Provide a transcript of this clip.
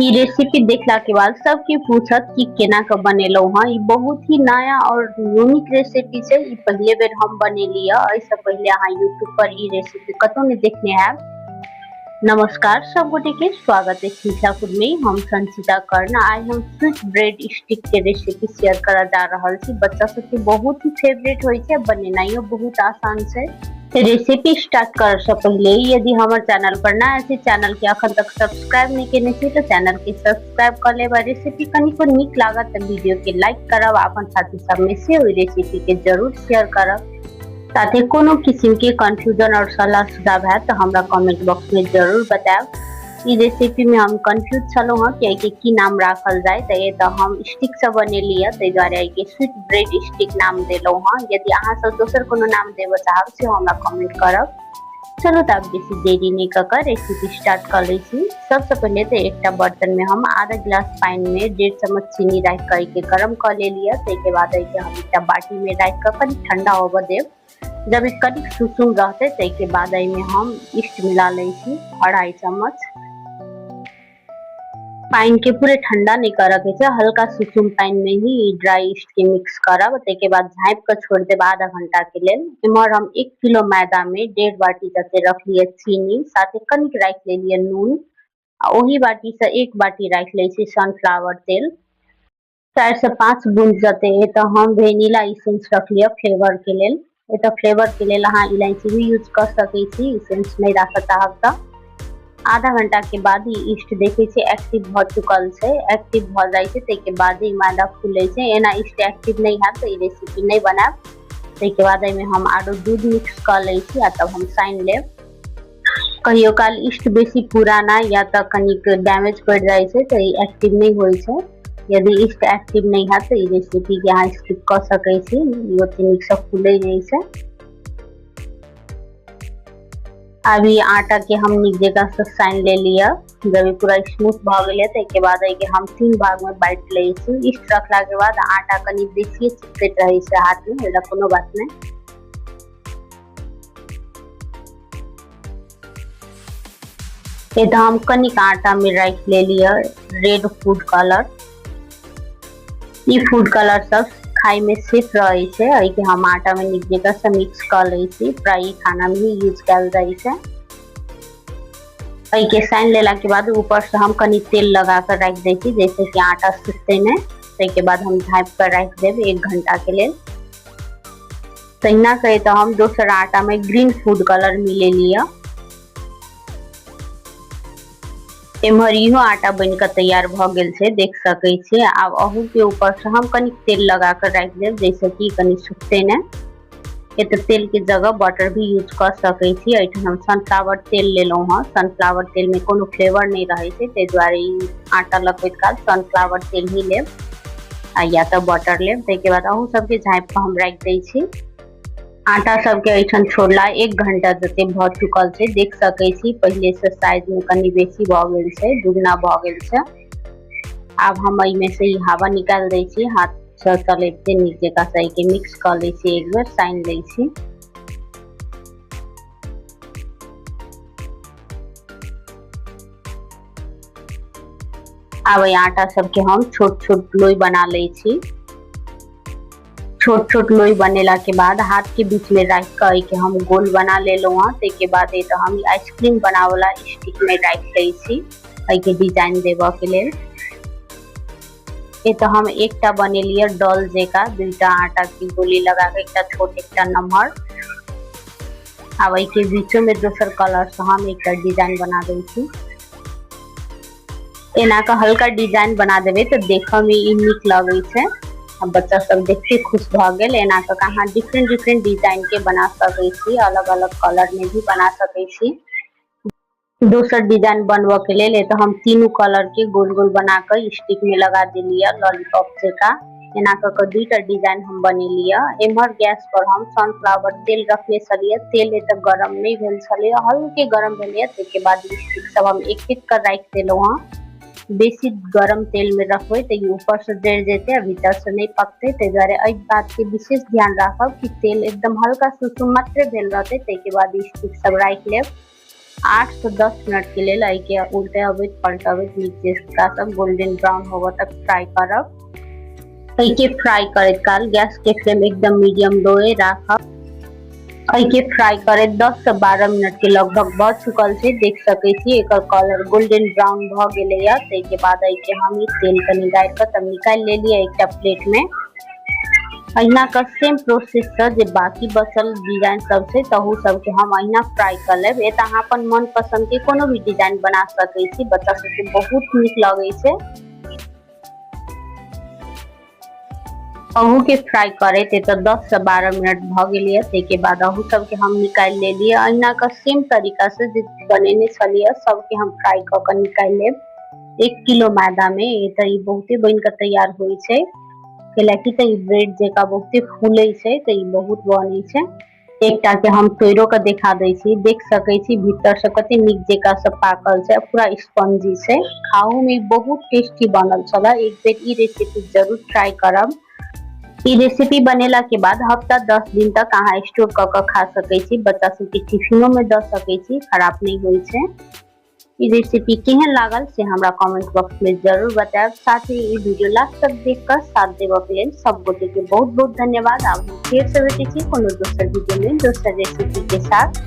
ई recipe देखला के बाद सबके पूछत कि केना के बनेलहुँ हँ। ई बहुत ही नया और यूनिक रेसिपी छै। ई पहिले बेर हम बनेली हँ, एहिसँ पहिले अहाँ यूट्यूब पर ई रेसिपी कतौ नहि देखने हैब। नमस्कार सब गोटे के स्वागत है मिथिला फूड में। हम संचिता कर्ण। आइ हम स्वीट ब्रेड स्टिक के रेसिपी शेयर करऽ जा रहल छी। बच्चा सबके बहुत ही फेवरेट होइ छै, बनेनाइयो बहुत आसान छै। रेसिपी स्टार्ट करऽ से पहिले यदि हमर चैनल पर नया छी, चैनल के अखन तक सब्सक्राइब नहीं केने छी तो चैनल के सब्सक्राइब कर लेब। रेसिपी कनिको नीक लागत तऽ वीडियो के लाइक करब, अपन साथी सब में से ओहि रेसिपी के जरूर शेयर करब। साथे कोनो किस्म के कंफ्यूजन और सलाह सुझाव है तो हमरा कमेंट बॉक्स में जरूर बतायब। ई रेसिपी में हम कंफ्यूज छलहुँ हँ कि एहिके की नाम राखल जाय, तऽ एतऽ हम स्टिक से बनेली हँ, ताहि दुआरे एहिके स्वीट ब्रेड स्टिक नाम देलहुँ हँ। यदि अहाँ सब दोसर कोनो नाम देबऽ चाहब से हमरा कमेंट करब। चलू तऽ आब बेसी देरी नहि कऽ कऽ रेसिपी स्टार्ट कऽ लै छी। सबसँ पहिले तऽ एकटा बर्तन में हम आधा गिलास पानि में 1.5 चम्मच चीनी राखि कऽ एहिके गरम कऽ लेलियै। ताहिके बाद एहिके हम एकटा बाटी में राखि कऽ कनि ठंडा होबऽ देब। जब ई कनिक सुसुम रहतै ताहिके बाद एहिमे हम ईस्ट मिला लै छी 2.5 चम्मच। पानि के पूरे ठंडा नहीं करऽ के छै, हल्का सुसुम पानि में ही ड्राई ईस्ट के मिक्स करब। ताहिके बाद झाँपि कऽ छोड़ि देब आधा घंटा के लेल। एम्हर हम 1 किलो मैदा में 1.5 बाटी जते रखलियै चीनी, साथे कनिक राखि लेलियै नून, आ ओही बाटी से 1 बाटी राखि लै छी सनफ्लावर तेल। 4 से 5 बूंद जते एतऽ हम वेनिला इसेंस रखलियै फ्लेवर के लेल। एतऽ फ्लेवर के लेल अहाँ इलायची भी यूज कऽ सकै छी, इसेंस नहि राखऽ चाहब तऽ। आधा घंटा के बाद ई ईस्ट देखै छियै एक्टिव भऽ चुकल छै। एक्टिव भऽ जाइ छै ताहिके बाद ई मैदा फूलै छै। एना ईस्ट एक्टिव नहि हैत तऽ ई रेसिपी नहि बनायब। ताहिके बाद एहिमे हम आरो दूध मिक्स कऽ लै छी आ तब हम सानि लेब। कहियो काल ईस्ट बेसी पुराना या तऽ कनिक डैमेज पड़ि जाइ छै तऽ ई एक्टिव नहि होइ छै। यदि ईस्ट एक्टिव नहि हैत तऽ ई रेसिपी के अहाँ स्किप कऽ सकै छी, ई ओते नीकसँ फूलै नहि छै। अभी आटा के हम नीक जकाँ से सानि लेलियै। जब ई पूरा स्मूथ भऽ गेलै ताहिके बाद एहिके हम 3 भाग में बाँटि लै छी। ईस्ट रखला के बाद आटा कनि बेसिए चिपकैत रहै छै हाथ में, एहि कोनो बात नहि। एतऽ हम कनिक आटा में राखि लेलियै रेड फूड कलर। ई फूड कलर सब खाय में सेफ रहै छै। एहिके हम आटा में नीक जकाँ से मिक्स कऽ लै छी। प्राय ई खाना में ही यूज कयल जाइ छै। एहिके सानि लेला के बाद ऊपर से हम कनि तेल लगा कऽ राखि दै छी, जैसे कि आटा सुखतै नहि। ताहिके बाद हम झाँपि कऽ राखि देब 1 घंटा के लेल। तहिना कहे तऽ हम दोसर आटा में ग्रीन फूड कलर मिलेलियै। एम्हर इहो आटा बनि कऽ तैयार भऽ गेल छै, देख सकै छियै। आब अहू के ऊपर से हम कनि तेल लगा कऽ राखि देब, जैसे कि कनि सुखतै नहि। एतऽ तेल के जगह बटर भी यूज कऽ सकै छी। एहिठाम हम सनफ्लावर तेल लेलहुँ हँ। सनफ्लावर तेल में कोनो फ्लेवर नहि रहै छै, ताहि दुआरे ई आटा लगबैत काल सनफ्लावर तेल ही लेब आ या तऽ बटर लेब। ताहिके बाद अहू सबके झाँपि कऽ हम राखि दै छी। आटा सबके एहिठाम छोड़ला 1 घंटा जते भऽ चुकल छै, देख सकै छी पहिले से साइज में कनि बेसी भऽ गेल छै, दुगना भऽ गेल छै। आब हम एहिमे से ई हवा निकालि दै छी, हाथ से चलैबते नीक जकाँ से एहिके मिक्स कऽ लै छी, एक बेर सानि लै छी। आब एहि आटा सबके हम छोट छोट लोई बना लै छी। छोट छोट लोई बनेला के बाद हाथ के बीच में राखि कऽ एहिके हम गोल बना लेलहुँ हँ। ताहिके बाद एतऽ हम आइसक्रीम बनावला स्टिक में राखि दै छी एहिके डिजाइन देबऽ के लेल। एतऽ हम एकटा बनेलियै डॉल जकाँ, 2टा आटा के गोली लगा कऽ, एकटा छोट एकटा नमहर। आब एहिके बीचो में दोसर कलर से हम एकटा डिजाइन बना दै छी। एना कऽ हल्का डिजाइन बना देबै तऽ देखऽ में ई नीक लगै छै आ बच्चा सब देखते खुश भऽ गेल। एना कऽ अहाँ डिफरेंट डिफरेंट डिजाइन के बना सकै छी, अलग अलग कलर में भी बना सकै छी। दोसर डिजाइन बनबऽ के लेल एतऽ हम तीनू कलर के गोल गोल बना कऽ स्टिक में लगा देलियै लॉलीपॉप जकाँ। एना कऽ कऽ 2टा डिजाइन हम बनेलियै। एम्हर गैस पर हम सनफ्लावर तेल रखने छलियै। तेल एतऽ गरम नहि भेल छलै, हल्के गरम भेलैए। ताहिके बाद स्टिक सब हम एक एक कऽ राखि देलहुँ हँ। बेसी गरम तेल में रखबै तऽ ई ऊपर से जरि जेतै आ भीतर से नहि पकतै, ताहि दुआरे एहि बात के विशेष ध्यान राखब कि तेल एकदम हल्का सुसुम मात्रे भेल रहतै, ताहिके बाद स्टिक सब राखि लेब। 8 से 10 मिनट के लेल एहिके उल्टबैत पलटबैत नीक जकाँ गोल्डन ब्राउन होबऽ तक फ्राई करब। एहिके फ्राई करैत काल गैस के फ्लेम एकदम मीडियम लो राखब। एहिके फ्राई करैत 10 से 12 मिनट के लगभग भऽ चुकल छै। देख सकै छी, एकर कलर गोल्डन ब्राउन भऽ गेलैया। ताहिके बाद एहिके हम तेल कनि गारि कऽ तब निकालि लेलियै एकटा प्लेट मे। अहिना कऽ सेम प्रोसेस से जे बाकी बचल डिजाइन सब छै, तहू सबके हम अहिना फ्राई कऽ लेब। एतऽ अहाँ अपन मन पसंद के कोनो भी डिजाइन बना सकै छी। बच्चा सबके बहुत नीक लगै छै। अहू के फ्राई करैत एतऽ 10 से 12 मिनट भऽ गेलैया। ताहिके बाद अहू सबके हम निकालि लेलियै। अहिना कऽ सेम तरीका से जे बनेने छलियै, सबके हम फ्राई कऽ कऽ निकालि लेब। 1 किलो मैदा मे एतऽ ई बहुते बनि कऽ तैयार होइ छै, कैलाकि तऽ ई ब्रेड जकाँ बहुते फूलै छै, तऽ ई बहुत बनै छै। एकटा के हम तोड़ियो के देखा दै छी। देख सकै छी, भीतर से कते नीक जकाँ से पाकल छै, पूरा स्पंजी छै। खाहू में बहुत टेस्टी बनल छलै। एक बेर ई रेसिपी जरूर ट्राई करब। ई रेसिपी बनेला के बाद हफ्ता 10 दिन तक अहाँ स्टोर कऽ कऽ खा सकै छी। बच्चा सबके टिफिनो में दऽ सकै छी, खराब नहि होइ छै। ई रेसिपी केहन लागल, से हमरा कमेंट बॉक्स में जरूर बतायब। साथ ही ई वीडियो लास्ट तक देख कऽ साथ देबऽ के लेल सब गोटे के बहुत बहुत धन्यवाद। आब हम फेर से भेटै छी कोनो दोसर वीडियो में दोसर रेसिपी के साथ।